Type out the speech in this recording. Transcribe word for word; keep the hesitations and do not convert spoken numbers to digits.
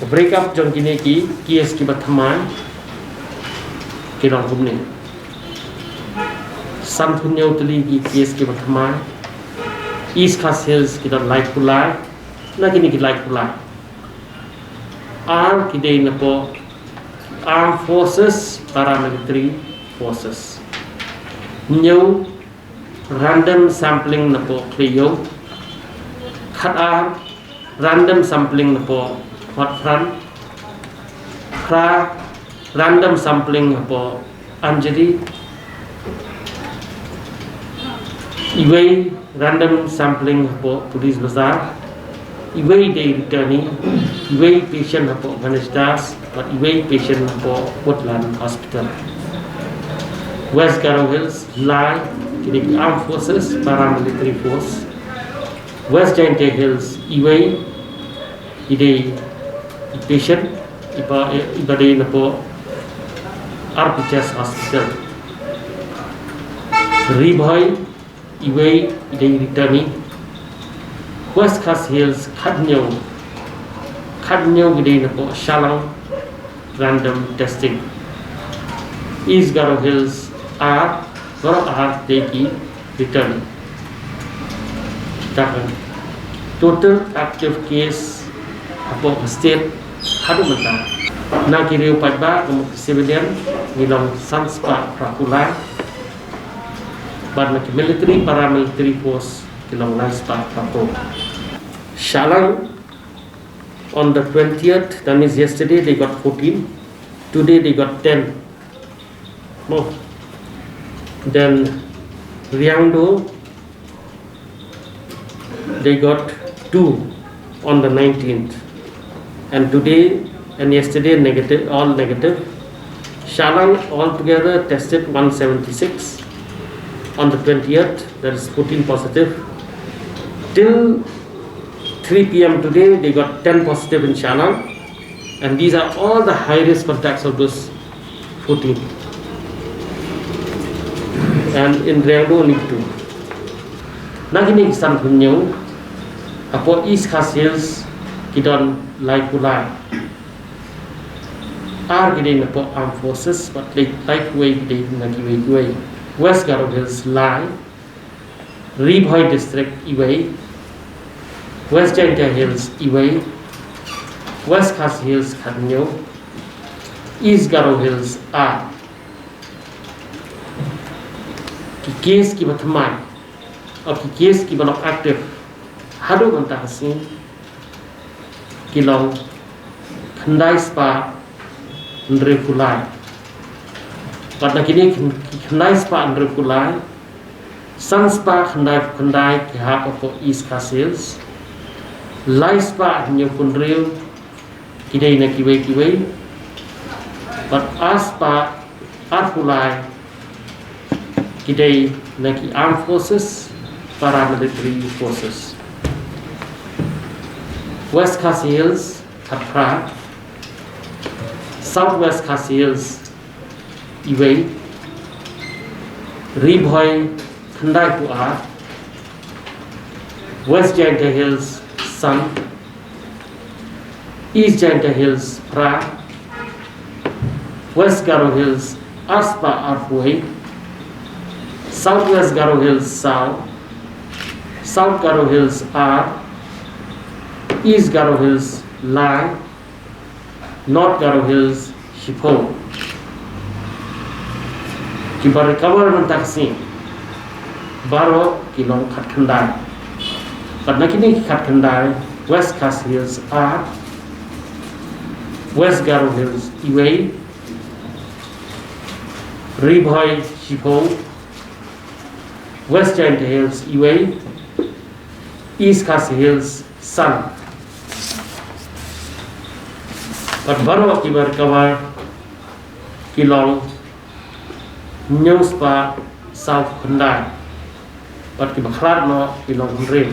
Break up jong kine ki case kiba thymmai ki long kumne. Sanphew hynñiew tylli ki case kiba thymmai. East Khasi Hills ki don laiphew lai. Na kine ki laiphew lai, ar ki dei napoh Armed Forces, Paramilitary Forces. Hynñiew, random sampling napoh Khlieh Ïew. Khat-ar, random sampling napoh Hot Front. Phra, random sampling hapoh Anjali. Iwei, random sampling hapoh Police Bazar. Iwei dei returnee, iwei patient hapoh Ganesh Das, bad iwei patient hapoh Woodland Hospital. West Garo Hills, lai, ki dei ki Armed Forces, Paramilitary Force. West Jaintia Hills, iwei, i dei i patient, iba, iba dei napoh R P H S Hospital. Ri Bhoi, iwei, i dei returnee. West Khasi Hills, khathynñiew, khathynñiew ki dei napoh Shallang, random testing. East Garo Hills, ar, baroh ar dei ki returnee. Te ka total active case hapoh ka state haduh mynta, na ki riew paidbah kum ki civilian, ngi long san spah phra phew lai. Bad na ki military, paramilitary force, ki long lai spah phra phew. Shallang, on the twentieth, that means yesterday, they got fourteen. Today they got ten. No. Then Riangdo, they got two on the nineteenth. And today and yesterday, negative, all negative. Shallang altogether tested one seventy-six. On the twentieth, that is fourteen positive. Till three p m today, they got ten positive in Shallang. And these are all the high risk contacts of those fourteen. And in Riangdo, only two. Na kine ki sanphew hynñiew, hapoh East Khasi Hills, ki don laiphew lai. Ar ki dei napoh Armed Forces, bad lai, laiphew wei ki dei na kiwei kiwei. West Garo Hills, lai. Ri Bhoi District, iwei. West Jaintia Hills, iwei. West Khasi Hills, khathynñiew. East Garo Hills, ar. Ki case kiba thymmai, o ki case kiba long active haduh mynta ka sngi, ki long khyndai spah hynriewphew lai. Bad na kine khyn-, khyndai spah hynriewphew lai, san spah khyndaiphew khyndai ki hap hapoh East Khasi Hills, lai spah hynñiewphew hynriew ki dei na kiwei kiwei, bad ar spah arphew lai ki dei na ki Armed Forces, Paramilitary Forces. West Khasi Hills, khatphra. South West Khasi Hills, iwei. Ri Bhoi, khyndaiphew ar. West Jaintia Hills, san. East Jaintia Hills, phra. West Garo Hills, ar spah arphew wei. South West Garo Hills, saw. South Garo Hills, ar. East Garo Hills, lai. North Garo Hills, shiphew. Kiba recover mynta ka sngi baroh ki long khatkhyndai. Bad na kine ki khatkhyndai, West Khasi Hills, ar. West Garo Hills, iwei. Ri Bhoi, shiphew. West Jaintia Hills, iwei. East Khasi Hills, san. Bad baroh kiba recover ki long hynñiew spah sawphew khyndai. Bad kiba khlad noh ki long hynriew.